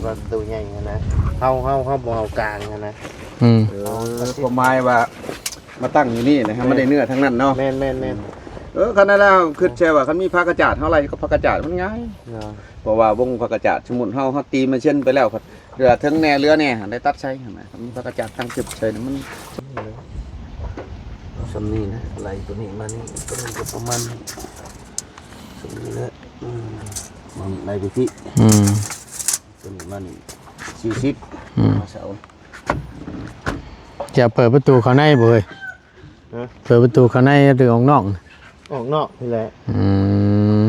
ວ່າໂຕໃຫຍ່ຫັ້ນນະ ເຮົາ ເຮົາ ເຮົາບໍ່ເອົາກາງຫັ້ນນະ ອືມ ເອີ ຄວາມໝາຍວ່າມາຕັ້ງຢູ່ນີ້ນະ ໃຫ້ມັນໄດ້ເນື້ອທັງນັ້ນເນາະ ແມ່ນໆໆ ເອີ ຄັນນັ້ນແລ້ວຄິດແຕ່ວ່າຄັນມີຜັກກະຈາດ ເຮົາໄລ່ກັບຜັກກະຈາດມັນງ່າຍ ເນາະ ເພາະວ່າວົງຜັກກະຈາດ ສົມມຸດເຮົາ ເຮົາຕີມາເຊັ່ນໄປແລ້ວ ເຫຼືອເທິງແດ່ເຫຼືອແດ່ ໄດ້ຕັດໃສ່ຫັ້ນນະ ຄັນມີຜັກກະຈາດຕັ້ງຈຶບໃສ່ນີ້ມັນ ສ່ຳນີ້ນະ ໄລ່ຕົວນີ້ມານີ້ ຕົວນີ້ກໍປະມານສ່ຳນີ້ແຫຼະ ອືມ ມາໄລ່ໄປພີ້ ອືມ ຕົວນີ້ມານີ້ ສີ່ສິບ ອືມ ມາເສົາ ຈະເປີດປະຕູເຂົ້າໃນບໍ່ເອີຍ? ຮະ? ເປີດປະຕູເຂົ້າໃນຫຼືອອກນອກ? ອອກນອກນີ້ແຫຼະ ອືມ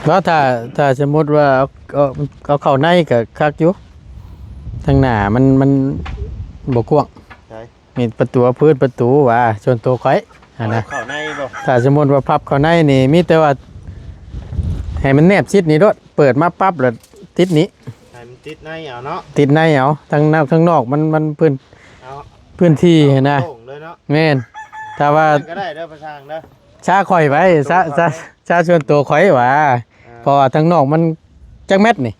ວ່າຖ້າ ຖ້າສົມມຸດວ່າເອົາ ເອົາ ເອົາເຂົ້າໃນກໍຄັກຢູ່ ທາງໜ້າມັນ ມັນບໍ່ກວ້າງ ໃສ? ມີປະຕູ ເປີດປະຕູວ່າ ສ່ວນຕົວຂ້ອຍຫັ້ນນະ ເຂົ້າໃນບໍ່? ຖ້າສົມມຸດວ່າພັບເຂົ້າໃນນີ້ ມີແຕ່ວ່າໃຫ້ມັນແນບຊິດນີ້ໂລດ ເປີດມາປັບແລ້ວຕິດນີ້ ໃຫ້ມັນຕິດໃນເອົາເນາະ ຕິດໃນເອົາ ທາງນອກ ທາງນອກມັນ ມັນພື້ນ ເອົາ ພື້ນທີ່ຫັ້ນນະ ໂລ່ງເລີຍເນາະ ແມ່ນ ຖ້າວ່າ ນັ້ນກໍໄດ້ເດີ ປະຊ່າງເດີ ຊ້າຂ້ອຍໄວ້ ຊ້າ ຊ້າ ຊ້າສ່ວນຕົວຂ້ອຍວ່າ ອ່າ ເພາະວ່າທາງນອກມັນຈັກແມັດນີ້?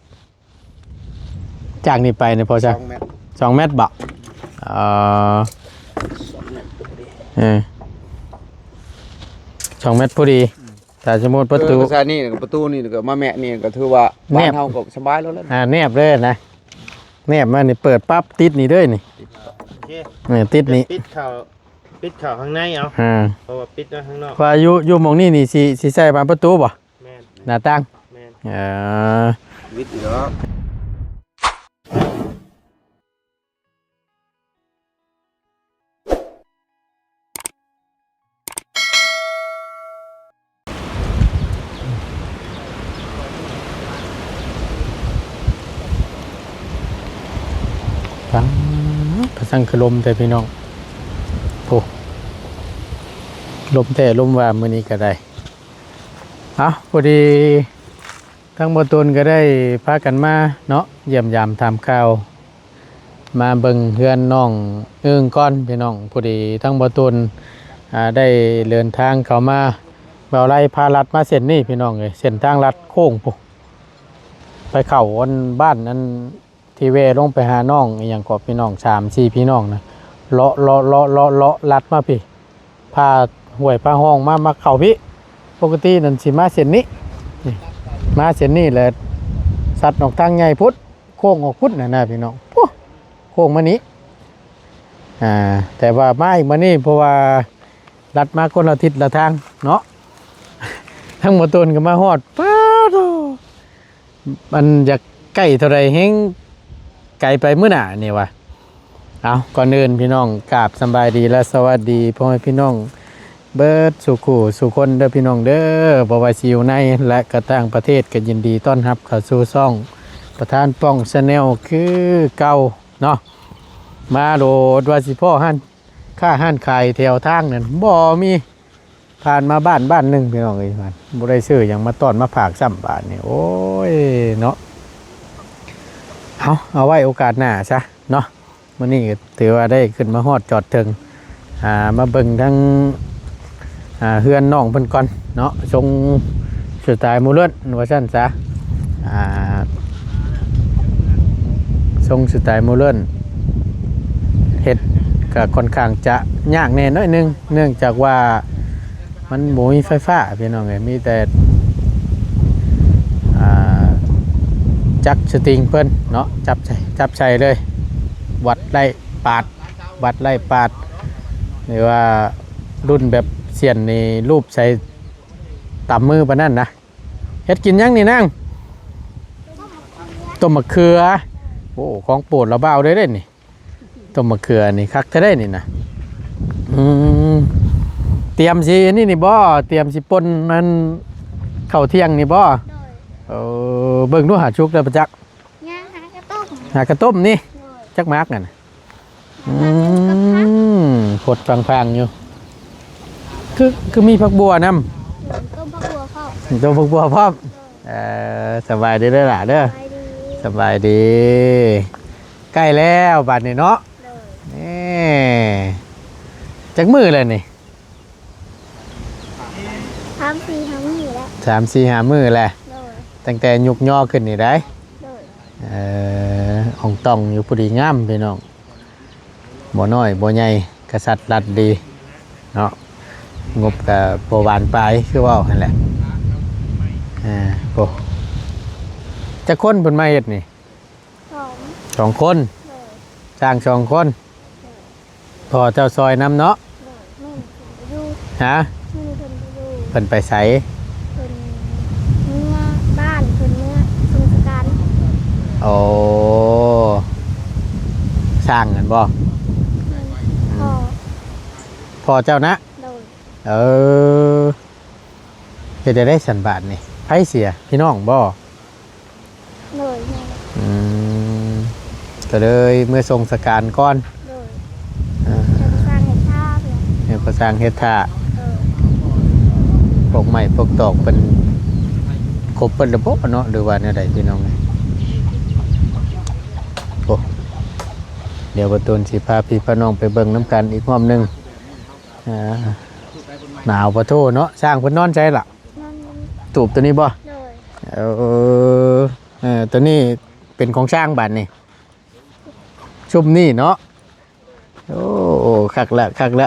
ຈາກນີ້ໄປນີ້ພໍຊະ ສອງແມັດ ສອງແມັດບໍ? ເອີ ສອງແມັດພໍດີ ເອີ ສອງແມັດພໍດີ ອືມ ຖ້າສົມມຸດປະຕູ ເອີ ກໍໃສ່ນີ້ ປະຕູນີ້ກໍມາແມະນີ້ ກໍຖືວ່າ ແນບ ບ້ານເຮົາກໍສະບາຍແລ້ວແຫຼະ ອ່າ ແນບເລີຍນະ ແນບມານີ້ ເປີດປັບຕິດນີ້ເລີຍນີ້ ໂອເຄ ນີ້ຕິດນີ້ ປິດເຂົ້າ ປິດເຂົ້າຂ້າງໃນເອົາ ອ່າ ເພາະວ່າປິດໄວ້ຂ້າງນອກ ວ່າຢູ່ ຢູ່ໝ່ອງນີ້ນີ້ ຊິ ຊິໃສ່ບານປະຕູບໍ່? ແມ່ນ ໜ້າຕ່າງ ແມ່ນ ເອີ ວິດອີກແລ້ວ ຟັງ ພະສັງຄືລົມແທ້ພີ່ນ້ອງ ໂອ້ ລົມແທ້ລົມວ່າມື້ນີ້ກໍໄດ້ ເອົ້າ ພໍດີ ທາງບໍ່ຕົນກໍໄດ້ພາກັນມາເນາະ ຢ້ຽມຢາມຖາມຂ່າວ ມາເບິ່ງເຮືອນນ້ອງເອີງກ່ອນພີ່ນ້ອງ. ພໍດີທາງບໍ່ຕຸນ ອ່າ ໄດ້ເດີນທາງເຂົ້າມາ ບ່າວໄລພາລັດມາເສັ້ນນີ້ພີ່ນ້ອງເອີຍ, ເສັ້ນທາງລັດໂຄ້ງພຸ້ນ ໄປເຂົ້າອັນບ້ານອັນທີ່ແວ່ລົງໄປຫານ້ອງອີ່ຫຍັງເກາະພີ່ນ້ອງ ສາມສີ່ພີ່ນ້ອງນະ ເລາະ ເລາະ ເລາະ ເລາະ ເລາະລັດມາພີ້ ຜ່າຫ້ວຍຜ່າຮ່ອງມາ ມາເຂົ້າພີ້. ປົກກະຕິນັ້ນຊິມາເສັ້ນນີ້ ນີ້ ມາເສັ້ນນີ້ແຫຼະ ສັດອອກທາງໃຫຍ່ພຸ້ນ ໂຄ້ງອອກພຸ້ນນະ ນະພີ່ນ້ອງ ໂອ້ ໂຄ້ງມານີ້ ອ່າ ແຕ່ວ່າມາອີກມານີ້ ເພາະວ່າລັດມາຄົນລະທິດລະທາງເນາະ ທັງໝົດຕົນກໍມາຮອດ ປາໂທ້ ມັນຢາກໃກ້ເທົ່າໃດແຮ່ງໄກໄປມື້ໜ້ານີ້ຫວາ. ເອົາ ກ່ອນອື່ນພີ່ນ້ອງ ກາບສຳບາຍດີ ແລະ ສະຫວັດດີພໍ່ແມ່ພີ່ນ້ອງເບິດສູ່ຄູ່ສູ່ຄົນເດີພີ່ນ້ອງເດີ. ບໍ່ວ່າຊິຢູ່ໃນ ແລະ ກະຕ່າງປະເທດ ກໍຍິນດີຕ້ອນຮັບເຂົ້າສູ່ຊ່ອງປະທານປ່ອງ Channel ຄືເກົ່າເນາະ. ມາໂລດວ່າຊິພໍ້ຮ້ານຄ້າຮ້ານຂາຍແຖວທາງນັ້ນບໍ່ມີ. ຜ່ານມາບ້ານບ້ານໜຶ່ງພີ່ນ້ອງເອີຍ ບໍ່ໄດ້ຊື້ຫຍັງມາຕ້ອນມາຝາກຊ້ຳບາດນີ້ ໂອ້ຍເນາະ. ເອົາ ເອົາໄວ້ໂອກາດໜ້າຊະເນາະ. ມື້ນີ້ກໍຖືວ່າໄດ້ຂຶ້ນມາຮອດຈອດເຖິງ ອ່າ ມາເບິ່ງທັງ ອ່າ ເຮືອນນ້ອງເພິ່ນກ່ອນເນາະ ຊົງສະໄຕໂມເດີນວ່າຊັ້ນຊະ ອ່າ ຊົງສະໄຕໂມເດີນ ເຮັດກໍຄ່ອນຂ້າງຈະຍາກແດ່ໜ້ອຍໜຶ່ງ ເນື່ອງຈາກວ່າ ມັນບໍ່ມີໄຟຟ້າພີ່ນ້ອງເອີຍ ມີແຕ່ ອ່າ ຈັກສະຕິງເພິ່ນເນາະ ຈັບໃສ່ ຈັບໃສ່ເລີຍ ວັດໄລ່ປາດ ວັດໄລ່ປາດ ຫຼືວ່າລຸ້ນແບບສ່ຽນນີ້ລູບໃສ່ຕຳມືປານນັ້ນນະ. ເຮັດກິນຫຍັງນີ້ນາງ? ຕົ້ມໝາກເຂືອ ໂອ້ ຂອງໂປດລາວບ່າວເດ້ເດ້ນີ້. ຕົ້ມໝາກເຂືອນີ້ຄັກແທ້ເດ້ນີ້ນະ. ອືມ ຕຽມຊິອັນນີ້ນີ້ບໍ່? ຕຽມຊິປົ່ນອັນເຂົ້າທ່ຽງນີ້ບໍ່? ໂດຍ. ເອີ ເບິ່ງດູຫາສຸກແລ້ວປະຈັກ. ຍັງຫາກະຕົ້ມ. ຫາກະຕົ້ມນີ້. ໂດຍ. ຈັກໝາກນັ້ນນະ? ອືມ ຫາກະຕົ້ມກັບຜັກ. ຟົດພັງໆຢູ່. ຄື ຄືມີຜັກບົ່ວນຳ. ໂດຍ ຕົ້ມຜັກບົ່ວພ້ອມ. ຕົ້ມຜັກບົ່ວພ້ອມ. ໂດຍ. ເອີ ສະບາຍດີເດີຫຼ້າເດີ. ສະບາຍດີ ສະບາຍດີ. ໃກ້ແລ້ວບາດນີ້ເນາະ. ໂດຍ. ເອີ ຈັກມື້ແລ້ວນີ້? ສາມສີ່ຫ້າມື້ແລ້ວ. ສາມສີ່ຫ້າມື້ແລ້ວ. ໂດຍ. ຕັ້ງແຕ່ຍຸກຍໍຂຶ້ນນີ້ໄດ໋. ໂດຍ. ເອີ ຂອງຕ່ອງຢູ່ພໍດີງາມພີ່ນ້ອງ ບໍ່ນ້ອຍບໍ່ໃຫຍ່ ກະສັດລັດດີເນາະ. ງົບກະບໍ່ຫວານປາຍ ຄືເວົ້າຫັ້ນແຫຼະ. ເອີ ໂອ້ ຈັກຄົນເພິ່ນມາເຮັດນີ້? ສອງ ສອງຄົນ. ໂດຍ. ຊ່າງສອງຄົນ. ໂດຍ. ພໍ່ເຈົ້າຊ່ອຍນຳເນາະ? ໂດຍ. ແມ່ນເພິ່ນບໍ່ຢູ່. ຮະ? ແມ່ນເພິ່ນບໍ່ຢູ່. ເພິ່ນໄປໃສ? ເພິ່ນເມືອບ້ານ ເພິ່ນເມືອຊົງສະການ. ໂອ້ ຊ່າງນັ້ນບໍ່? ແມ່ນ. ອືມ ພໍ່ ພໍ່ເຈົ້ານະ? ໂດຍ. ເອີ ເຮັດຈັ່ງໃດຊັ້ນບາດນີ້? ໃຜເສຍ? ພີ່ນ້ອງບໍ່? ໂດຍ. ອືມ ກະເລີຍເມືອຊົງສະການກ່ອນ. ໂດຍ. ເອີ ເຮັດສ້າງເຮັດທ່າເພິ່ນ ເຮັດສ້າງເຮັດທ່າ. ໂດຍ. ພວກໄມ້ພວກຕອກເພິ່ນຄົບເບິດແລ້ວບໍ່ເນາະ ຫຼືວ່າແນວໃດພີ່ນ້ອງ? ໂອ້ ດຽວບ່າວຕູນຊິພາພີ່ພານ້ອງໄປເບິ່ງນຳກັນອີກຮອບໜຶ່ງ. ອ່າ ໜາວປະໂທເນາະ. ຊ່າງເພິ່ນນອນໃສລະ? ນອນຢູ່ຕູບໂຕນີ້ບໍ່? ໂດຍ. ເອີ ເອີ ໂຕນີ້ເປັນຂອງຊ່າງບາດນີ້ ຊຸມນີ້ເນາະ. ໂອ້ ຄັກລະ ຄັກລະ.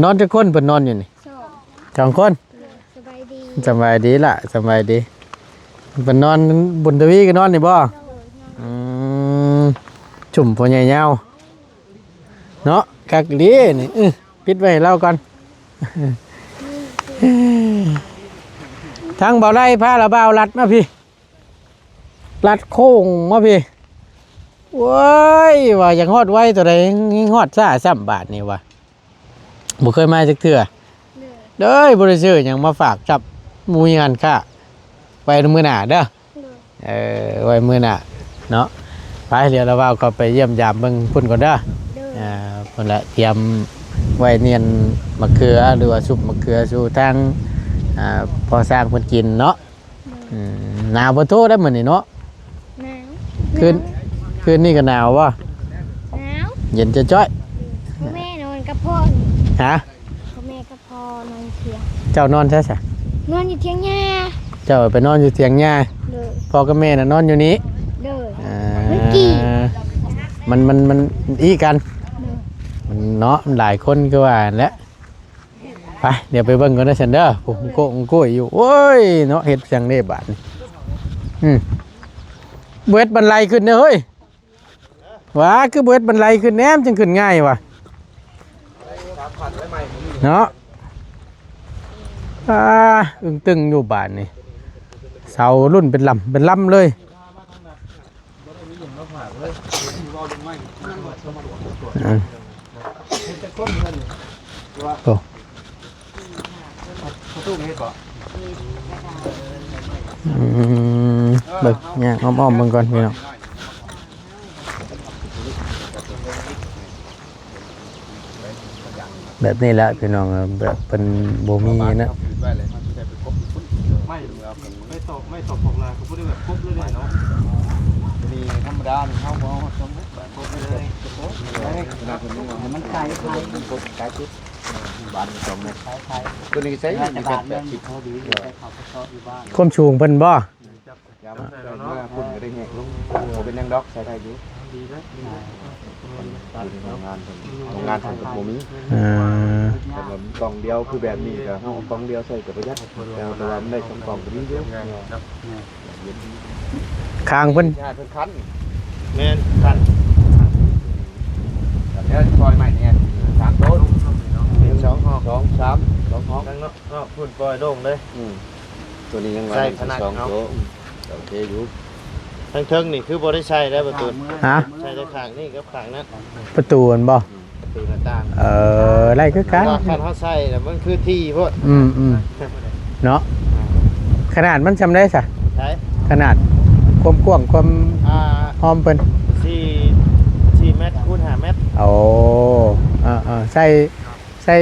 ນອນຈັກຄົນເພິ່ນນອນຢູ່ນີ້? ສອງ ສອງຄົນ. ໂດຍ. ສະບາຍດີ ສະບາຍດີລະ ສະບາຍດີ. ເພິ່ນນອນ ບຸນທະວີກໍນອນນີ້ບໍ່? ໂດຍ. ອືມ ຊຸມພໍ່ໃຫຍ່ຍາວ ເນາະ ຄັກອີ່ຫຼີນີ້. ເອີ ປິດໄວ້ໃຫ້ລາວກ່ອນ. ທາງບ່າວໄລພາລະບ່າວລັດມາພີ້ ລັດໂຄ້ງມາພີ້. ໂອ້ຍ ວ່າຢາກຮອດໄວເທົ່າໃດ ຍັງຮອດຊ້າຊ້ຳບາດນີ້ວ່າ ບໍ່ເຄີຍມາຈັກເທື່ອ. ໂດຍ. ເດີ ບໍ່ໄດ້ຊື້ຫຍັງມາຝາກຊ້ຳ ບໍ່ມີຮ້ານຄ້າ ໄວ້ມື້ໜ້າເດີ. ໂດຍ. ເອີ ໄວ້ມື້ໜ້າເນາະ. ໄປ ດຽວລາວບ່າວເຂົ້າໄປຢ້ຽມຢາມເບິ່ງພຸ້ນກ່ອນເດີ. ໂດຍ. ອ່າ ພຸ້ນລະ ຕຽມໄວ້ນຽນໝາກເຂືອ ຫຼືວ່າຊຸບໝາກເຂືອສູ່ທາງ ອ່າ ພໍ່ຊ່າງເພິ່ນກິນເນາະ. ໂດຍ. ອືມ ໜາວປະໂທໄດ໋ມື້ນີ້ເນາະ. ໜາວ. ຄືນ ໜາວ ຄືນນີ້ກໍໜາວບໍ່? ໜາວ ເຢັນຈ້ອຍໆ. ພໍ່ແມ່ນອນກັບພໍ່. ຮະ? ພໍ່ແມ່ກັບ ພໍ່ນອນຢູ່ຖຽງ. ເຈົ້ານອນໃສຊະ? ນອນຢູ່ຖຽງຫຍ້າ. ເຈົ້າໄປນອນຢູ່ຖຽງຫຍ້າ. ໂດຍ. ພໍ່ກັບແມ່ນະນອນຢູ່ນີ້. ໂດຍ. ອ່າ ມັນກີ້ ມັນ ມັນ ມັນອີ່ກັນ. ໂດຍ. ມັນເນາະ ມັນຫຼາຍຄົນຄືວ່າຫັ້ນແຫຼະ. ໄປ ດຽວໄປເບິ່ງກ່ອນເດີຊັ້ນເດີ. ໂອ້ ໂອ້ໂອ້ຢູ່ ໂອ້ຍເນາະ ເຮັດຈັ່ງເດ້ບາດນີ້. ອືມ ເຮັດບັນໄດຂຶ້ນເດີເຮີ້ຍ. ຫວາ ຄືບໍ່ເຮັດບັນໄດຂຶ້ນແດ່ ມັນຈຶ່ງຂຶ້ນງ່າຍຫວາ ເນາະ. ອ່າ ອຶ້ງຕຶງຢູ່ບາດນີ້ ເສົາລຸ້ນເປັນລຳເປັນລຳເລີຍ. ອືມ ໂອ້ ອືມ ເບິ່ງ ຍ່າງອ້ອມໆເບິ່ງກ່ອນພີ່ນ້ອງ. ແບບນີ້ແຫຼະພີ່ນ້ອງ ແບບເພິ່ນບໍ່ມີນະ. ໄມ້ ໄມ້ຕອກ ໄມ້ຕອກຂອງລາວກໍບໍ່ໄດ້ແບບຄົບເລີຍເນາະ. ມີທຳມະດານີ້ເຮົາບໍ່ເອົາຮອດສອງເມັດບາດ ຄົບເລີຍ ມັນໄກໄກ ບາດນີ້ສອງເມັດ ໄກໄກ ຕົວນີ້ໃຊ້ຢູ່ແປດສິບ ພໍດີ ຄວາມສູງເພິ່ນບໍ່? ຍາມເພິ່ນມາພຸ້ນກໍໄດ້ແຫກລົງ ບໍ່ເປັນຫຍັງດອກ ໃຊ້ໄດ້ຢູ່ ດີເດີ ໂຮງງານເພິ່ນ ໂຮງງານເພິ່ນກໍບໍ່ມີ. ອ່າ ແຕ່ວ່າກ້ອງດຽວຄືແບບນີ້ກໍເຮົາເອົາກ້ອງດຽວໃສ່ກໍປະຢັດ ແຕ່ ແຕ່ວ່າມັນໄດ້ສອງກ້ອງກໍດີຢູ່. ຂ້າງເພິ່ນ ເພິ່ນຄັນ ແມ່ນຄັນ ແລ້ວປ່ອຍໃໝ່ນີ້ ສາມໂຕ ໜຶ່ງ ສອງ ສອງ ສາມ ສອງ ສອງ ເນາະ ພຸ້ນປ່ອຍໂລ່ງເລີຍ. ອືມ ຕົວນີ້ຍັງວ່າໃສ່ຂະໜາດສອງໂຕ ອືມ ກໍໂອເຄຢູ່. ທາງເທິງນີ້ຄືບໍ່ໄດ້ໃສ່ແລ້ວປະຕູ ຮະ ໃສ່ແຕ່ຂ້າງນີ້ກັບຂ້າງນັ້ນ ປະຕູຫັ້ນບໍ່? ອືມ ປະຕູໜ້າຕ່າງ ເອີ ໄດ້ຄືກັນ ຄັນເຮົາໃສ່ແລ້ວມັນຄືທີ່ໂພດ. ອືມໆ ເນາະ ຂະໜາດມັນຊ່ຳໃດຊະ? ໃສ ຂະໜາດຄວາມກວ້າງຄວາມ ອ່າ ຫອມເພິ່ນ ສີ່ ສີ່ແມັດຄູນຫ້າແມັດ. ໂອ້ ເອີໆ ໃສ່ ໃສ່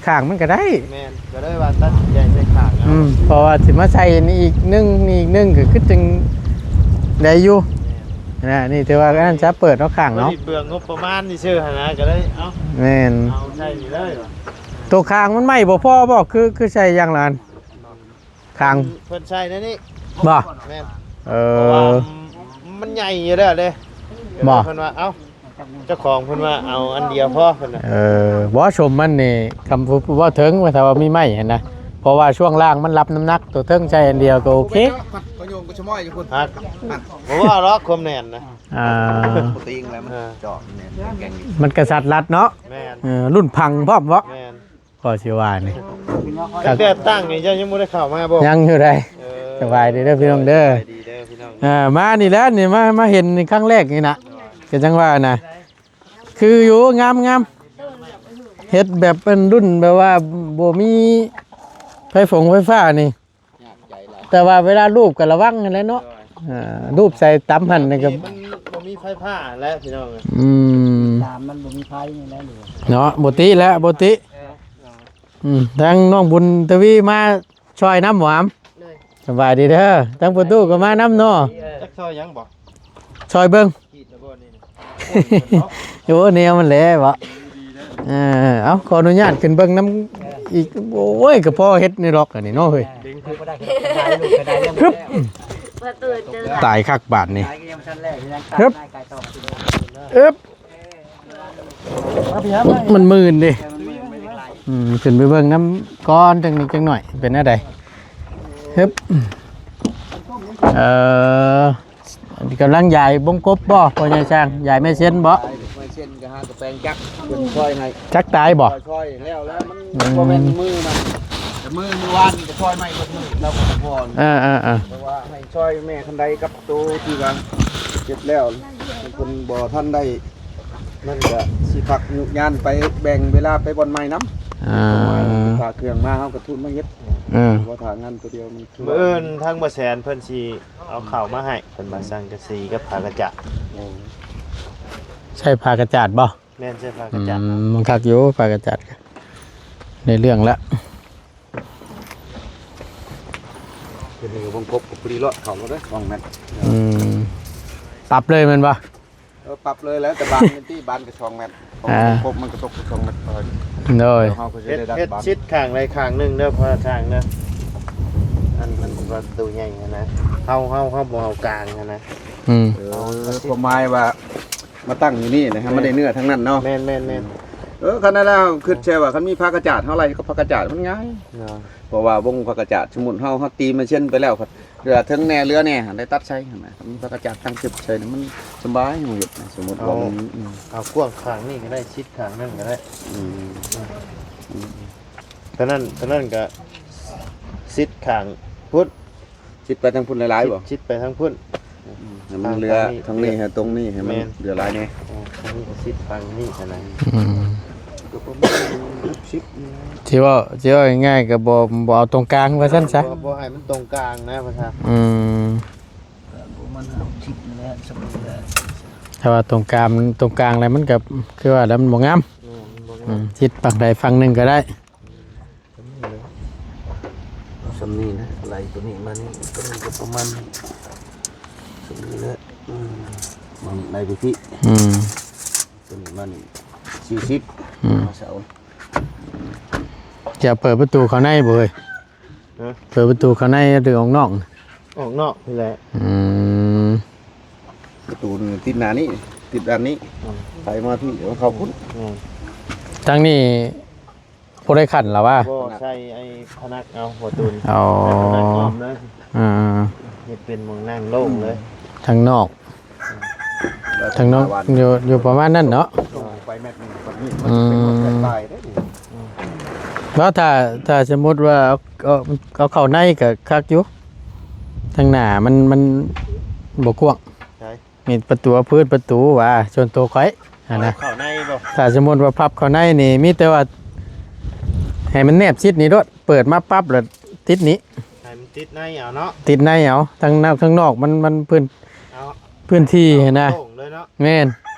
ຂ້າງມັນກໍໄດ້. ແມ່ນ ກໍເລີຍວ່າຕັດສິນໃຈໃສ່ຂ້າງເອົາ. ອືມ ເພາະວ່າຊິມາໃສ່ນີ້ອີກໜຶ່ງ ນີ້ອີກໜຶ່ງ ກໍຄືຈັ່ງໄດ້ຢູ່. ແມ່ນ ນະ ນີ້ຖືວ່າອັນນັ້ນຊະ ເປີດເອົາຂ້າງເນາະ ເພື່ອງົບປະມານຊື່ໆຫັ້ນນະ ກໍເລີຍເອົາ. ແມ່ນ ເອົາໃສ່ນີ້ເລີຍ. ໂຕຂ້າງມັນໄມ້ບໍ່ພໍບໍ່? ຄື ຄືໃສ່ຢ່າງລະອັນ ຂ້າງ ເພິ່ນໃສ່ໃນນີ້ບໍ່? ແມ່ນ ເອີ ເພາະວ່າມັນໃຫຍ່ຢູ່ແລ້ວເດ້. ບໍ່ ເພິ່ນວ່າ ເອົ້າ ເຈົ້າຂອງເພິ່ນວ່າເອົາອັນດຽວພໍເພິ່ນວ່າ. ເອີ ບໍ່ ຊົມມັນນີ້ ຄຳເວົ້າເຖິງວ່າຖ້າວ່າມີໄມ້ຫັ້ນນະ ເພາະວ່າຊ່ວງລ່າງມັນຮັບນ້ຳໜັກ ຕົວເທິງໃສ່ອັນດຽວກໍໂອເຄ. ກໍໂຍມກໍຊະມ້ອຍຢູ່ພຸ້ນ ຮັກ ບໍ່ວ່າດອກຄວາມແໜ້ນນະ. ອ່າ ບໍ່ຕິງແລ້ວ ມັນ ເອີ ເຈາະແໜ້ນແຂງ ມັນກະສັດລັດເນາະ. ແມ່ນ ເອີ ລຸ້ນພັງພ້ອມເບາະ. ແມ່ນ ກໍຊິວ່ານີ້ ຕັ້ງແຕ່ຕັ້ງນີ້ເຈົ້າຍັງບໍ່ໄດ້ເຂົ້າມາບໍ່? ຍັງຢູ່ໃດ. ເອີ ສະບາຍດີເດີພີ່ນ້ອງເດີ ສະບາຍດີເດີພີ່ນ້ອງ. ເອີ ມານີ້ແຫຼະ ນີ້ມາ ມາເຫັນນີ້ຄັ້ງແລກນີ້ນະ. ກໍຈັ່ງວ່ານະ ຄືຢູ່ ງາມໆ ເຮັດແບບເປັນລຸ້ນແບບວ່າບໍ່ມີໄຟຟົງໄຟຟ້ານີ້ ແຕ່ວ່າເວລາລູບກໍລະວັງຫັ້ນແຫຼະເນາະ. ໂດຍ ອ່າ ລູບໃສ່ຕຳຫັ້ນນີ້ກໍ ມັນບໍ່ມີໄຟຟ້າແຫຼະພີ່ນ້ອງ. ອືມ ຕາມມັນບໍ່ມີໄຟນີ້ແຫຼະ ເນາະ ບໍ່ຕິແຫຼະ ບໍ່ຕິ. ເອີ ອືມ ທາງນ້ອງບຸນທະວີມາຊ່ອຍນຳບໍ່ຫຳ? ໂດຍ ສະບາຍດີເດີ ທາງປະຕູກໍມານຳເນາະ. ຈັກຊ່ອຍຫຍັງບໍ່? ຊ່ອຍເບິ່ງ ໂອ້ ແນວມັນແຫຼະເບາະ. ເອີ ເອົາ ຂໍອະນຸຍາດຂຶ້ນເບິ່ງນຳອີກ. ໂອ້ຍ ກະພໍເຮັດນີ້ດອກອັນນີ້ເນາະເຮີ້ຍ. ຮຶບ ຕາຍຄັກບາດນີ້. ຮຶບ ອຶບ ມັນມື່ນເດ້. ອືມ ຂຶ້ນໄປເບິ່ງນຳກ່ອນ ຈັ່ງນີ້ຈັກໜ້ອຍ ເປັນແນວໃດ? ຮຶບ ເອີ ກຳລັງຢາຍວົງກົບບໍ່ ພໍ່ໃຫຍ່ຊ່າງ? ຢາຍໄມ້ເຊັນບໍ່? ຢາຍໄມ້ເຊັນກໍຫາກະແປງຈັກເພິ່ນຊ່ອຍໃຫ້. ຈັກຕາຍບໍ່? ຊ່ອຍແລ້ວ ແລ້ວມັນ ອືມ ບໍ່ແມ່ນມືມັນ ແຕ່ມື ມື້ວານນີ້ກໍຊ່ອຍໄມ້ເບິດມື້ແລ້ວກໍພໍ. ເອີໆໆ ເພາະວ່າໃຫ້ຊ່ອຍແມ່ຄັນໄດກັບໂຕທີ່ວ່າເຮັດແລ້ວ ເພິ່ນບໍ່ທັນໄດ້ ມັນກະຊິພັກຍຸຍານໄປ ແບ່ງເວລາໄປບ່ອນໃໝ່ນຳ. ອ່າ ຖ້າເຄື່ອງມາເຮົາກະທຸນມາເຮັດ. ເອີ ບໍ່ຖ້າງານຕົວດຽວມັນຄື ມື້ອື່ນທາງບໍ່ແສນເພິ່ນຊິເອົາເຂົ້າມາໃຫ້ ເພິ່ນວ່າສັງກະສີກັບຜ້າກະຈາດ. ໂອ້ ໃຊ້ຜ້າກະຈາດບໍ່? ແມ່ນ ໃຊ້ຜ້າກະຈາດ. ອືມ ມັນຄັກຢູ່ຜ້າກະຈາດ ໃນເລື່ອງລະ. ເປັນນີ້ກໍວົງກົບກໍພໍດີລອດເຂົ້າແລ້ວເດ້ ສອງແມັດ. ອືມ ປັບເລີຍແມ່ນບໍ່? ເອີ ປັບເລີຍແຫຼະ ແຕ່ບານນີ້ຕິ ບານກໍສອງແມັດ. ອ່າ ກົບມັນກໍຕົກສອງແມັດ. ໂດຍ ເຮົາກໍຈະໄດ້ດັດບານ ເຮັດຊິດຂ້າງໃດຂ້າງໜຶ່ງເດີ ພໍທາງເດີ. ອັນ ອັນປະຕູໃຫຍ່ຫັ້ນນະ ເຮົາ ເຮົາ ເຮົາບໍ່ເອົາກາງຫັ້ນນະ. ອືມ ເອີ ຄວາມໝາຍວ່າມາຕັ້ງຢູ່ນີ້ນະ ໃຫ້ມັນໄດ້ເນື້ອທາງນັ້ນເນາະ. ແມ່ນໆໆ ເອີ ຄັນນັ້ນແລ້ວຄິດແຊວ່າ ຄັນມີຜ້າກະຈາດ ເຮົາໄລ່ກັບຜ້າກະຈາດມັນງ່າຍເນາະ. ເພາະວ່າວົງຜ້າກະຈາດ ສົມມຸດເຮົາ ເຮົາຕີມາເຊັ່ນໄປແລ້ວ ເຫຼືອເທິງແດ່ເຫຼືອແດ່ ໄດ້ຕັດໃສ່ຫັ້ນນະ. ມີຜ້າກະຈາດຕັ້ງຕຶບໃສ່ນີ້ ມັນສະບາຍເຮົາເຮັດນະ. ສົມມຸດວ່າມັນ ເອົາ ເອົາກວ້າງຂ້າງນີ້ກໍໄດ້ ຊິດຂ້າງນັ້ນກໍໄດ້. ອືມ ອືມ ເທົ່ານັ້ນ ເທົ່ານັ້ນກໍຊິດຂ້າງພຸ້ນ ຊິດໄປທາງພຸ້ນຫຼາຍໆບໍ່? ຊິດ ຊິດໄປທາງພຸ້ນ. ອືມ ໃຫ້ມັນເຫຼືອທາງນີ້ ໃຫ້ຕົງນີ້ ໃຫ້ມັນເຫຼືອຫຼາຍແດ່. ເອີ ທາງນີ້ກໍຊິດຝັ່ງນີ້ຫັ້ນນະ. ອືມ ກໍປະມານຫົກສິບນີ້ແຫຼະ. ຊິເວົ້າ ຊິເວົ້າງ່າຍໆ ກໍບໍ່ ບໍ່ເອົາຕົງກາງວ່າຊັ້ນຊະ. ບໍ່ ບໍ່ໃຫ້ມັນຕົງກາງນະ ວ່າຊັ້ນ. ອືມ ປະມານຫົກສິບນີ້ແຫຼະ ສຳເລັດແລ້ວ. ຖ້າວ່າຕົງກາງ ຕົງກາງແລ້ວມັນກໍຄືວ່າແລ້ວມັນບໍ່ງາມ. ແມ່ນ ມັນບໍ່ງາມ. ອືມ ຊິດຝັ່ງໃດຝັ່ງໜຶ່ງກໍໄດ້. ສ່ຳນີ້ແຫຼະ ເອົາສ່ຳນີ້ນະ ໄລ່ຕົວນີ້ມານີ້ ຕົວນີ້ກໍປະມານສ່ຳນີ້ແຫຼະ. ອືມ ມາໄລ່ໄປພີ້. ອືມ ຕົວນີ້ມານີ້ ສີ່ສິບ. ອືມ ມາເສົາ. ຈະເປີດປະຕູເຂົ້າໃນບໍ່ເຮີ້ຍ? ຮະ? ເປີດປະຕູເຂົ້າໃນຫຼືອອກນອກ? ອອກນອກນີ້ແຫຼະ. ອືມ ປະຕູນີ້ຕິດໜ້ານີ້ ຕິດດ້ານນີ້. ອືມ ໄປມາພີ້ ເຂົ້າພຸ້ນ. ອືມ ທາງນີ້ ບໍ່ໄດ້ຂັນລະວ່າ? ບໍ່ ໃສ່ໄອ້ພະນັກເອົາ ຫົວຕູນ. ອໍ ໃສ່ພະນັກອ້ອມເລີຍ. ອ່າ ເຮັດເປັນໝ່ອງນັ່ງໂລ່ງເລີຍ. ທາງນອກ ທາງນອກຢູ່ ຢູ່ປະມານນັ້ນເນາະ. ໄປແມັດໜຶ່ງແບບນີ້ ອືມ ມັນເປັນຫົວແຕກຕາຍເດ້. ອືມ ແລ້ວຖ້າ ຖ້າສົມມຸດວ່າເອົາ ເອົາ ເອົາເຂົ້າໃນກໍຄັກຢູ່ ທາງໜ້າມັນ ມັນບໍ່ກວ້າງ. ໃສ? ມີປະຕູ ພື້ນປະຕູວ່າ ສ່ວນຕົວຂ້ອຍຫັ້ນນະ. ເຂົ້າໃນບໍ່? ຖ້າສົມມຸດວ່າພັບເຂົ້າໃນນີ້ ມີແຕ່ວ່າໃຫ້ມັນແນບຊິດນີ້ໂລດ ເປີດມາປັບແລ້ວຕິດນີ້ ໃຫ້ມັນຕິດໃນເອົາເນາະ. ຕິດໃນເອົາ ທາງນອກ ທາງນອກມັນ ມັນພື້ນ ເອົາ ພື້ນທີ່ຫັ້ນນະ. ໂລ່ງເລີຍເນາະ. ແມ່ນ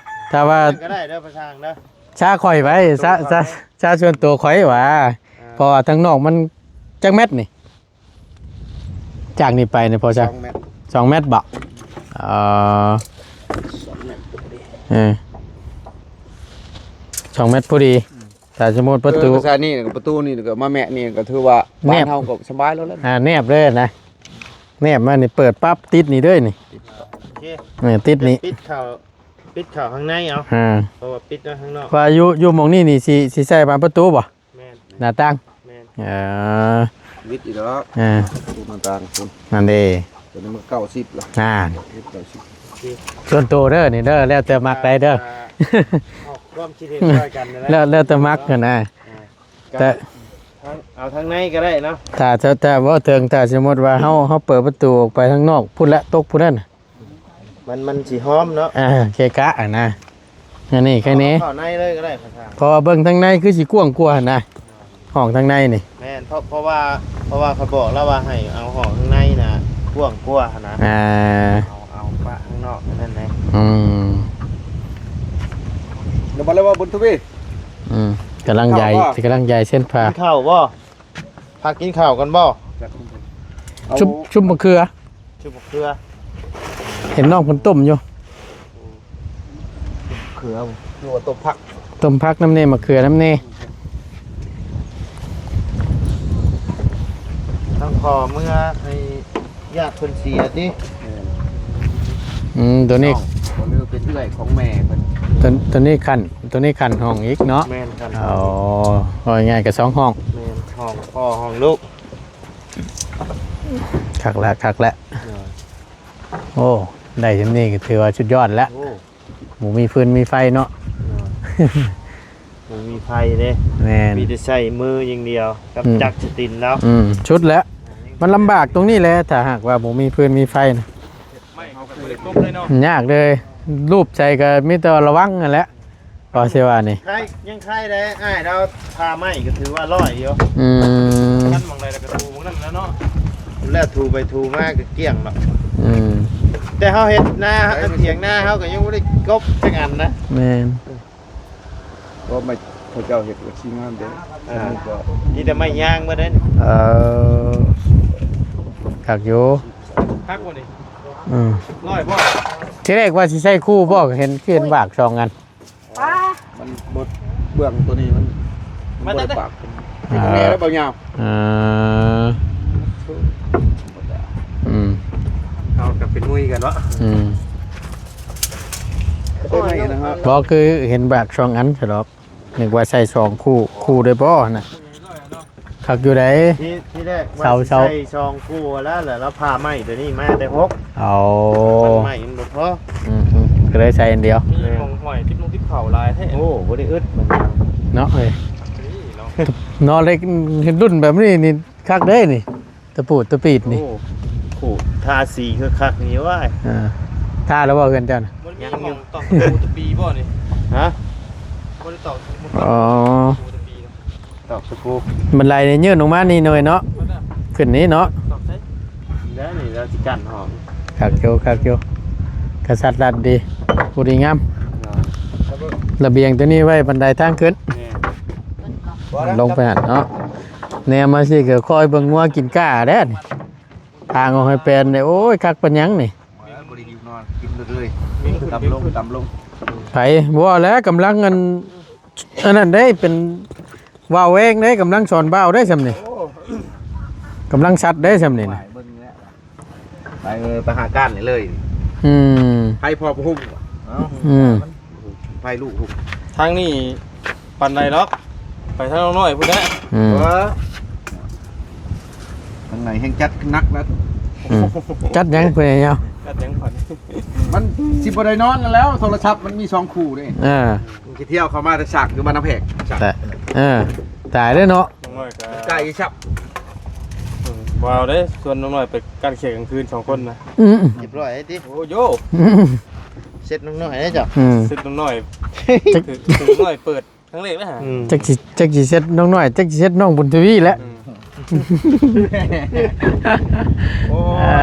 ຖ້າວ່າ ນັ້ນກໍໄດ້ເດີ ປະຊ່າງເດີ ຊາຂ້ອຍໄວ້ ຊາ ຊາ ຊາສ່ວນຕົວຂ້ອຍວ່າ. ອ່າ ເພາະວ່າທາງນອກມັນຈັກແມັດນີ້? ຈາກນີ້ໄປນີ້ພໍ ສອງແມັດ ສອງແມັດບໍ່? ເອີ ສອງແມັດພໍດີ. ເອີ ສອງແມັດພໍດີ. ອືມ ຖ້າສົມມຸດປະຕູ ເອີ ກໍໃສ່ນີ້ ປະຕູນີ້ກໍມາແມະນີ້ ກໍຖືວ່າ ແນບ ບ້ານເຮົາກໍສະບາຍແລ້ວແຫຼະ. ອ່າ ແນບເລີຍນະ ແນບມານີ້ ເປີດປັບຕິດນີ້ເລີຍນີ້. ໂອເຄ ເອີ ຕິດນີ້ ປິດເຂົ້າ ປິດເຂົ້າຂ້າງໃນເອົາ ອ່າ ເພາະວ່າປິດໄວ້ຂ້າງນອກ ວ່າຢູ່ ຢູ່ໝ່ອງນີ້ນີ້ ຊິ ຊິໃສ່ບານປະຕູບໍ່? ແມ່ນ ໜ້າຕ່າງ ແມ່ນ ເອີ ວິດອີກດອກ ເອີ ປະຕູໜ້າຕ່າງພຸ້ນ ນັ້ນເດ້ ຕົວນີ້ມັນເກົ້າສິບລະ ອ່າ ເກົ້າສິບ ສ່ວນໂຕເດີນີ້ເດີ ແລ້ວແຕ່ມັກໄດ້ເດີ ອອກຄວາມຄິດເຫັນຊ່ອຍກັນນະ ແລ້ວ ແລ້ວແຕ່ມັກຫັ້ນນະ ອ່າ ແຕ່ ທາງ ເອົາທາງໃນກໍໄດ້ເນາະ ຖ້າ ຖ້າ ຖ້າເວົ້າເຖິງ ຖ້າສົມມຸດວ່າເຮົາ ເຮົາເປີດປະຕູອອກໄປທາງນອກພຸ້ນແຫຼະ ຕົກພຸ້ນນັ້ນ ມັນ ມັນຊິຫອມເນາະ ອ່າ ເກະກະຫັ້ນນະ ອັນນີ້ແຄ່ນີ້ ເຂົ້າໃນເລີຍກໍໄດ້ ເພາະວ່າເບິ່ງທາງໃນຄືຊິກວ້າງກວ່າຫັ້ນນະ ຫ້ອງທາງໃນນີ້ ແມ່ນ ເພາະ ເພາະວ່າ ເພາະວ່າຂ້ອຍບອກລາວວ່າໃຫ້ເອົາຫ້ອງທາງໃນນະກວ້າງກວ່າຫັ້ນນະ ອ່າ ເອົາ ເອົາປະຂ້າງນອກນັ້ນແຫຼະ ອືມ ແລ້ວບໍ່ໄດ້ວ່າບຸນທະວີ ອືມ ກຳລັງຢາຍ ເຂົ້າບໍ່? ກຳລັງຢາຍເສັ້ນຜ່າ ກິນເຂົ້າບໍ່? ພາກິນເຂົ້າກັນບໍ່? ຊຸບ ຊຸບມະເຂືອ ຊຸບມະເຂືອ ເຫັນນ້ອງເພິ່ນຕົ້ມຢູ່ ເຂືອ ຫຼືວ່າຕົ້ມຜັກ ຕົ້ມຜັກນຳແດ່ ມະເຂືອນຳແດ່ ທັງພໍ່ເມືອໃຫ້ຍາດເພິ່ນເສຍຕິ ແມ່ນ ອືມ ຕົວນີ້ ນ້ອງ ບໍ່ລືເປັນເອື້ອຍຂອງແມ່ເພິ່ນ ຕົວ ຕົວນີ້ຂັ້ນ ຕົວນີ້ຂັ້ນຫ້ອງອີກເນາະ ແມ່ນ ຂັ້ນຫ້ອງ ອໍ ເວົ້າງ່າຍໆກໍສອງຫ້ອງ ແມ່ນ ຫ້ອງພໍ່ຫ້ອງລູກ ຄັກແລ້ວ ຄັກແລ້ວ ໂອ້ ໄດ້ຊ່ຳນີ້ກໍຖືວ່າສຸດຍອດແລ້ວ ໂອ້ ບໍ່ມີຟືນມີໄຟເນາະ ບໍ່ມີໄຟເດ້ ແມ່ນ ມີແຕ່ໃຊ້ມືຢ່າງດຽວ ກັບ ອືມ ຈັກສະຕິນແລ້ວ ອືມ ສຸດແລ້ວ ມັນລຳບາກຕົງນີ້ແຫຼະ ຖ້າຫາກວ່າບໍ່ມີຟືນມີໄຟນະ ໄມ້ເຂົາກໍບໍ່ໄດ້ກົບເລີຍເນາະ ຍາກເລີຍ ລູບໃສ່ກໍມີແຕ່ວ່າລະວັງຫັ້ນແຫຼະ ກໍຊິວ່ານີ້ ໃຄ ຍັງໃຄໄດ້ ອ້າຍລາວຜ່າໄມ້ກໍຖືວ່າຮ້ອຍຢູ່ ອືມ ຄັນໝ່ອງໃດແລ້ວກໍຖູໝ່ອງນັ້ນແຫຼະເນາະ ແລ້ວຖູໄປຖູມາກໍກ້ຽງເນາະ ອືມ ແຕ່ເຮົາເຮັດນາ ຖຽງນາເຮົາກໍຍັງບໍ່ໄດ້ກົບຈັກອັນນະ ແມ່ນ ກໍໄມ້ເຂົາເຈົ້າເຮັດກໍຊິງາມເດ້ ອ່າ ອັນນີ້ກໍມີແຕ່ໄມ້ຍາງໝົດເດ້ ເອີ ຄັກຢູ່ ຄັກບໍ່ນີ້ ອືມ ຮ້ອຍບໍ່ ທີແລກວ່າຊິໃຊ້ຄູ່ບໍ່ ເຫັນ ເຫັນບາກສອງອັນ ປາ ມັນບໍ່ ເບື້ອງຕົວນີ້ມັນ ມັນບໍ່ໄດ້ປາກ ອ່າ ເປັນແມ່ແລ້ວບໍ່ຍາວ ອ່າ ອືມ ເຮົາກໍເປັນມຸ້ຍກັນເນາະ ອືມ ບໍ່ຄືເຫັນບາກສອງອັນຊະດອກ ນຶກວ່າໃຊ້ສອງຄູ່ ຄູ່ໄດ້ບໍ່ຫັ້ນນະ ຄັກຢູ່ໃດ ທີ ທີແລກວ່າຊິໃຊ້ສອງຄູ່ແລ້ວ ແລ້ວລາວຜ່າໄມ້ຕົວນີ້ມາແຕ່ຫົກ ເອົາ ມັນໄມ້ມັນບໍ່ພໍ ອືມໆ ກໍເລີຍໃສ່ອັນດຽວ ມີໝ່ອງຫ້ອຍຕິບລົງຕິບເຂົ້າຫຼາຍແທ້ ໂອ້ ບໍ່ໄດ້ອຶດມັນເນາະ ເອີຍ ເນາະ ເນາະ ເຫຼັກລຸ້ນແບບນີ້ນີ້ຄັກເດ້ນີ້ ຕະປູດຕະປີດນີ້ ໂອ້ ໂຫ ທາສີຄັກໆນີ້ ວ້າຍ ເອີ ທາແລ້ວບໍ່ເຮືອນເຈົ້ານະ ບໍ່ໄດ້ມີໝ່ອງຕອກຕະປູຕະປີບໍ່ນີ້ ຮະ ບໍ່ໄດ້ຕອກ ອໍ ຕະປູຕະປີ ຕອກສະກູ ບັນໄດນີ້ຍື່ນລົງມານີ້ໜ້ອຍເນາະ ຂຶ້ນນີ້ເນາະ ຕອກໃສ ແລ້ວນີ້ລາວຊິກັ້ນຫ້ອງ ຄັກຢູ່ ຄັກຢູ່ ກະສັດລັດດີ ຜູ້ດີງາມ ລະບຽງຕົວນີ້ໄວ້ບັນໄດທາງຂຶ້ນ ແມ່ນ ລົງໄປຫັ້ນເນາະ ແນມມາຊີ້ກໍຄອຍເບິ່ງງົວກິນກ້າແລ້ວນີ້ ທາງອອກໃຫ້ແປນນີ້ ໂອ້ຍ ຄັກປານຫຍັງນີ້ ບໍ່ໄດ້ຢູ່ນອນ ກິນເລີຍ ຕຳລົງ ຕຳລົງ ໄປ ບໍ່ແລ້ວ ກຳລັງອັນ ອັນນັ້ນເດ້ ເປັນວາວແວງເດ້ ກຳລັງສອນບ່າວເດ້ຊ່ຳນີ້ ໂອ້ ກຳລັງຊັດເດ້ຊ່ຳນີ້ນະ ໄປເບິ່ງແລ້ວ ໄປ ເອີ ໄປຫາການນີ້ເລີຍ ອືມ ໃຜພໍ່ຜູ້ຮຸ່ມ ເອົ້າ ອືມ ໃຜລູກຮຸ່ມ ທາງນີ້ປານໃດດອກ ໄປທາງນ້ອງນ້ອຍພຸ້ນແຫຼະ ອືມ ເອີ ທາງໃນແຮ່ງຈັດໜັກແລ້ວ ອືມ ຈັດຫຍັງເພິ່ນເນາະ ຈັດຫຍັງຂວັນ ມັນຊິບໍ່ໄດ້ນອນແລ້ວ ໂທລະສັບມັນມີສອງຄູ່ເດ້ ເອີ ມັນຊິທ່ຽວເຂົ້າມາແຕ່ສາກຢູ່ບ້ານນາແພກ ແຕ່ ເອີ ຕາຍເດ້ເນາະ ນ້ອງນ້ອຍກໍ ໄກສັບ ອືມ ບໍ່ເອົາເດ້ ຊວນນ້ອງນ້ອຍໄປກ້ານແຂ່ງກາງຄືນສອງຄົນນະ ອືມ ຮຽບຮ້ອຍຕິ ໂອ້ໂຢ ອືມ ເຊັດນ້ອງນ້ອຍເດ້ເຈົ້າ ອືມ ເຊັດນ້ອງນ້ອຍ ຄື ຄືນ້ອງນ້ອຍເປີດ ຄັ້ງແລກເລີຍຫາ ອືມ ຈັກຊິ ຈັກຊິເຊັດນ້ອງນ້ອຍ ຈັກຊິເຊັດນ້ອງບຸນທະວີແຫຼະ ອືມ ໂອ້ຍ ອ່າ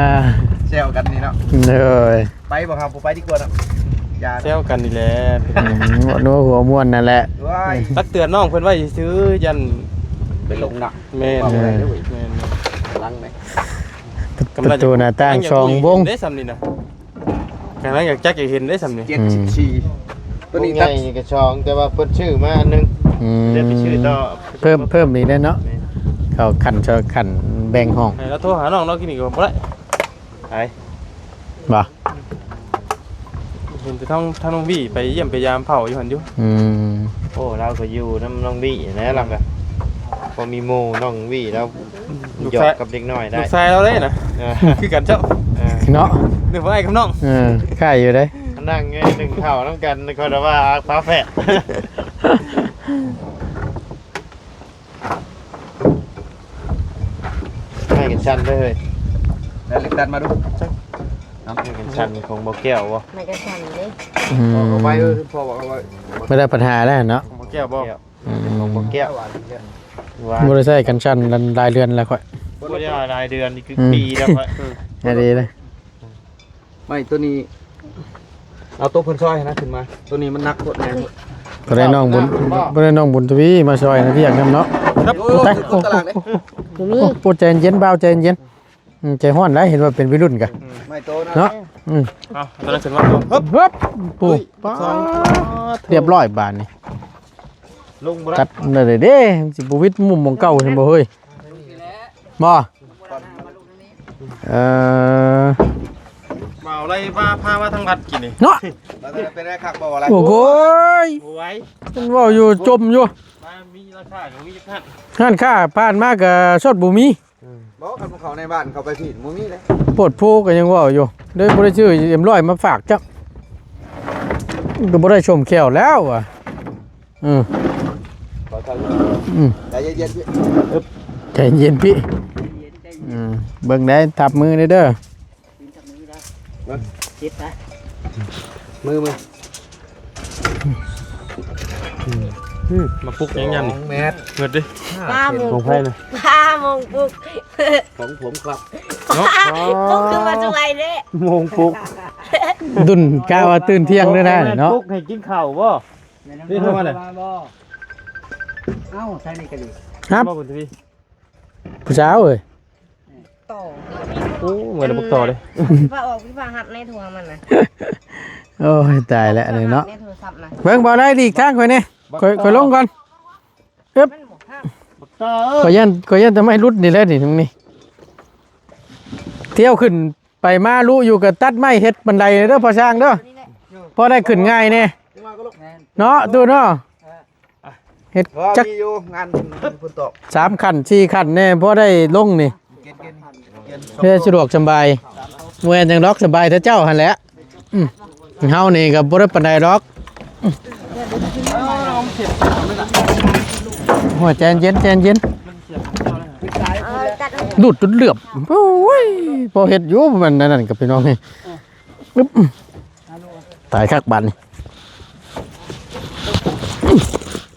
ແຊວກັນນີ້ເນາະ ໂດຍ ໄປບໍ່ເຮົາບໍ່ໄປດີກວ່າເນາະ ຢ່າ ແຊວກັນນີ້ແຫຼະ ອືມ ຫົວນົວຫົວມ່ວນນັ້ນແຫຼະ ວ້າຍ ຕັກເຕືອນນ້ອງເພິ່ນໄວ້ຊື່ໆ ຢ້ານໄປຫຼົງນະ ແມ່ນ ເວົ້າບໍ່ໄດ້ເດ້ອເວີຍ ແມ່ນໆ ຫຼັງໄດ ປະຕູໜ້າຕ່າງສອງວົງ ເດ້ຊ່ຳນີ້ນະ ກຳລັງຢາກຈັກຢາກເຫັນເດ້ຊ່ຳນີ້ ເຈັດສິບສີ່ ອືມ ຕົວນີ້ຕັດ ໃຫຍ່ນີ້ກໍສອງ ແຕ່ວ່າເພິ່ນຊື້ມາອັນໜຶ່ງ ອືມ ເລີຍໄປຊື້ຕໍ່ ເພີ່ມ ເພີ່ມອີກແລ້ວເນາະ ແມ່ນ ເຂົາຂັ້ນ ຂັ້ນແບ່ງຫ້ອງ ໃຫ້ລາວໂທຫານ້ອງເນາະ ກິນນີ້ກໍບໍ່ໄດ້ ໄປ ບໍ່ ເຫັນແຕ່ທາງ ທາງນ້ອງວີໄປຢ້ຽມໄປຢາມເຜົ່າຢູ່ຫັ້ນຢູ່. ອືມ ໂອ້ ລາວກໍຢູ່ນຳນ້ອງວີແຫຼະ ລາວກໍພໍມີໝູ່ ນ້ອງວີລາວ ລູກຊາຍ ຢອກກັບເດັກນ້ອຍໄດ້ ລູກຊາຍລາວເດ້ນະ. ເອີ ຄືກັນເຈົ້າ ເອີ ເນາະ ເປັນຜູ້ອ້າຍກັບນ້ອງ. ເອີ ຄ້າຍຢູ່ເດ້ ນັ່ງກິນໜຶ້ງເຂົ້ານຳກັນ ຂ້ອຍລະວ່າຝາແຝດ. ໄມ້ກັນສັ່ນເດີເຮີ້ຍ ແລ້ວເລັກຕັດມາດູ. ໄມ້ກັນສັ່ນຂອງບໍ່ແກ້ວບໍ່? ໄມ້ກັນສັ່ນເດ້. ອືມ ເອົາໄວ້ ເອີ ພໍ່ບອກເອົາໄວ້ ບໍ່ໄດ້ບັນຫາແລ້ວເນາະ ຂອງບໍ່ແກ້ວບໍ່? ອືມ ຂອງບໍ່ແກ້ວ ວ່າ ບໍ່ໄດ້ໃຊ້ກັນສັ່ນຫຼາຍເດືອນແລ້ວຂ້ອຍ. ບໍ່ໄດ້ຫຼາຍເດືອນ ນີ້ຄື ອືມ ປີແລ້ວຂ້ອຍ. ອືມ ອັນນີ້ນະ ໄມ້ຕົວນີ້ ເອົາໂຕະເພິ່ນຊອຍຫັ້ນນະຂຶ້ນມາ ຕົວນີ້ມັນໜັກໂພດແຮງ. ບໍ່ໄດ້ນ້ອງບຸນ ບໍ່ໄດ້ນ້ອງບຸນທະວີມາຊ່ອຍໃນວຽກນຳເນາະ. ໂອ້ ຕາຍ ໂອ້ ໂອ້ ໃຈເຢັນ ບ່າວ ໃຈເຢັນ. ອືມ ໃຈຮ້ອນຫຼາຍ ເຫັນວ່າເປັນໄວລຸ້ນກະ ອືມ ໄມ້ໂຕນະ ເນາະ. ອືມ ເອົາ ຕົວນັ້ນຂຶ້ນມາ ຮຶບ ຮຶບ ໂອ້ ປາດ ຮຽບຮ້ອຍບາດນີ້ ລົງບໍ່ໄດ້ ຕັດໄດ້ເດ້. ມັນຊິບໍ່ວິດມຸມໝ່ອງເກົ່າ ເຫັນບໍ່ເຮີ້ຍ ບໍ່? ເອີ ບ່າວໄລ່ພາ ພາມາທາງວັດກີ້ນີ້ເນາະ. ເປັນໄດ້ຄັກບໍ່ວ່າໄລ? ໂອ້ໂຫຍ ບໍ່ໄຫວ ມັນເວົ້າຢູ່ ຈົ່ມຢູ່ ມາມີລາຄາກໍມີຈັກຫັ້ນ ຮ້ານຄ້າຜ່ານມາກໍຊອດບໍ່ມີ. ອືມ ບໍ່ ຄັນພວກເຂົາໃນບ້ານເຂົາໄປພີ້ບໍ່ມີເດ້. ໂພດໂພກໍຍັງເວົ້າຢູ່ ເລີຍບໍ່ໄດ້ຊື້ເອັມຮ້ອຍມາຝາກຈັກ ກໍບໍ່ໄດ້ຊົມແຂ້ວແລ້ວວ່າ. ອືມ ຂໍທາງ ອືມ ໃຈເຢັນໆ ໃຈເຢັນພີ່. ອືມ ເບິ່ງໄດ້ ທັບມືເດີ ເອີ ເຈັບນະ ມື ມື. ອືມ ອືມ ມາປຸກຫຍັງຍາມນີ້ ສອງແມັດ ເໝິດເດ້. ຫ້າໂມງ ຂອງໃຜນະ? ຫ້າໂມງປຸກ ຂອງຜົມຄັບເນາະ. ປຸກຄືວ່າສວຍເດ້ ໂມງປຸກ ດຸ່ນກະວ່າຕື່ນທ່ຽງເດີນະເນາະ. ປຸກໃຫ້ກິນເຂົ້າບໍ່? ນີ້ໂທມາເລີຍ. ເອົ້າ ໃສ່ນີ້ກໍດີ ຮັບ ບໍ່ບຸນທະວີ ຜູ້ສາວເອີຍ. ຕໍ່ ໂອ້ ເໝືອນບັກຕໍ່ເດ້ ວ່າອອກ ວ່າຮັບໃນໂທລະສັບມັນນະ. ໂອ້ຍ ຕາຍແລ້ວອັນນີ້ເນາະ ໃນໂທລະສັບນະ. ເບິ່ງ ບໍ່ໄດ້ ຫຼີກທາງຂ້ອຍແດ່ ຂ້ອຍ ຂ້ອຍລົງກ່ອນ. ອຶບ ບັກຕໍ່ເອີຍ ຂ້ອຍຢ້ານ ຂ້ອຍຢ້ານແຕ່ໄມ້ຫຼຸດນີ້ແຫຼະນີ້ ນີ້ ທ່ຽວຂຶ້ນໄປມາລຸຢູ່ ກໍຕັດໄມ້ເຮັດບັນໄດເດີພໍ່ຊ່າງເດີ ພໍໄດ້ຂຶ້ນງ່າຍແດ່ເນາະ ຕູ້ເນາະ. ເຮັດຈັກ ມີຢູ່ງານ ຝົນຕົກ ສາມຂັ້ນສີ່ຂັ້ນແດ່ ພໍໄດ້ລົງນີ້ ເຮັດສະດວກສະບາຍ. ບໍ່ແມ່ນຫຍັງດອກ ສະບາຍແຕ່ເຈົ້າຫັ້ນແຫຼະ. ອືມ ເຮົານີ້ກໍບໍ່ໄດ້ປານໃດດອກ. ໂອ້ຍ ໃຈເຢັນ ໃຈເຢັນ ເອີ ຕັດ ດູດຈົນເຫຼືອບ. ໂອ້ຍ ພໍເຮັດຢູ່ ມັນອັນນັ້ນກັບພີ່ນ້ອງນີ້. ອຶບ ຕາຍຄັກບາດນີ້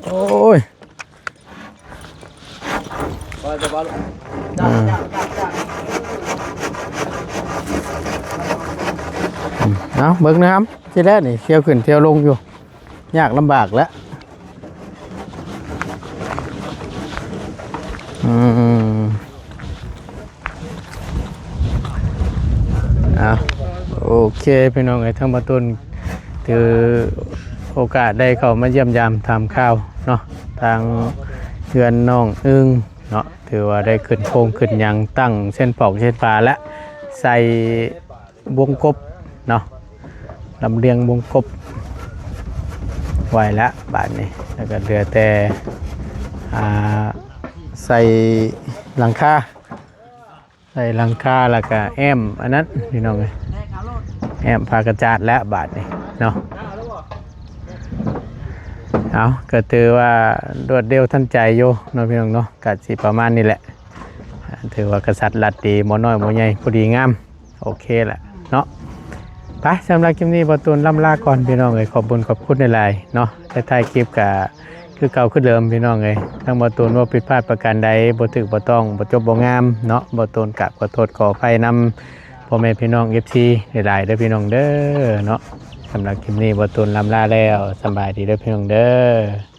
ໂອ້ຍ. ອ່າ ເອົາ ເບິ່ງນະ ຊິແລ້ວນີ້ ທ່ຽວຂຶ້ນທ່ຽວລົງຢູ່ ຍາກລຳບາກແຫຼະ. ອືມ ເອົາ ໂອເຄ ພີ່ນ້ອງເອີຍ ທາງບ່າວຕຸນ ຖືໂອກາດໄດ້ເຂົ້າມາຢ້ຽມຢາມຖາມຂ່າວເນາະ ທາງເຮືອນນ້ອງອຶ່ງເນາະ ຖືວ່າໄດ້ຂຶ້ນໂຄງຂຶ້ນຫຍັງ ຕັ້ງເຊັ່ນປອກເຊັ່ນປາ ແລະ ໃສ່ ວົງກົບເນາະ ລຳລຽງວົງກົບໄວ້ລະບາດນີ້ ແລ້ວກໍເຫຼືອແຕ່ ອ່າ ໃສ່ຫຼັງຄາ ໃສ່ຫຼັງຄາ ແລ້ວກໍແອ້ມອັນນັ້ນພີ່ນ້ອງເອີຍ ແອ້ມຜ້າກະຈາດລະບາດນີ້ເນາະ. ເອົາ ກໍຖືວ່າລວດເລັວທັນໃຈຢູ່ເນາະ ພີ່ນ້ອງເນາະ ກໍຊິປະມານນີ້ແຫຼະ. ອ່າ ຖືວ່າກະສັດລັດດີ ບໍ່ນ້ອຍບໍ່ໃຫຍ່ ພໍດີງາມ ໂອເຄລະເນາະ. ໄປ ສຳລັບຄລິບນີ້ ບ່າວຕຸນລ່ຳລາກ່ອນພີ່ນ້ອງເອີຍ ຂອບບຸນຂອບຄຸນຫຼາຍໆເນາະ. ທ້າຍໆຄລິບກະຄືເກົ່າຄືເດີມພີ່ນ້ອງເອີຍ ທາງບ່າວຕຸນເວົ້າຜິດພາດປະການໃດ ບໍ່ຖືກບໍ່ຕ້ອງ ບໍ່ຈົບບໍ່ງາມເນາະ ບ່າວຕຸນກະຂໍໂທດຂໍອະໄພນຳພໍ່ແມ່ພີ່ນ້ອງ ເອັຟຊີ ຫຼາຍໆເດີພີ່ນ້ອງເດີເນາະ. ສຳລັບຄລິບນີ້ ບ່າວຕຸນລ່ຳລາແລ້ວ ສະບາຍດີເດີພີ່ນ້ອງເດີ.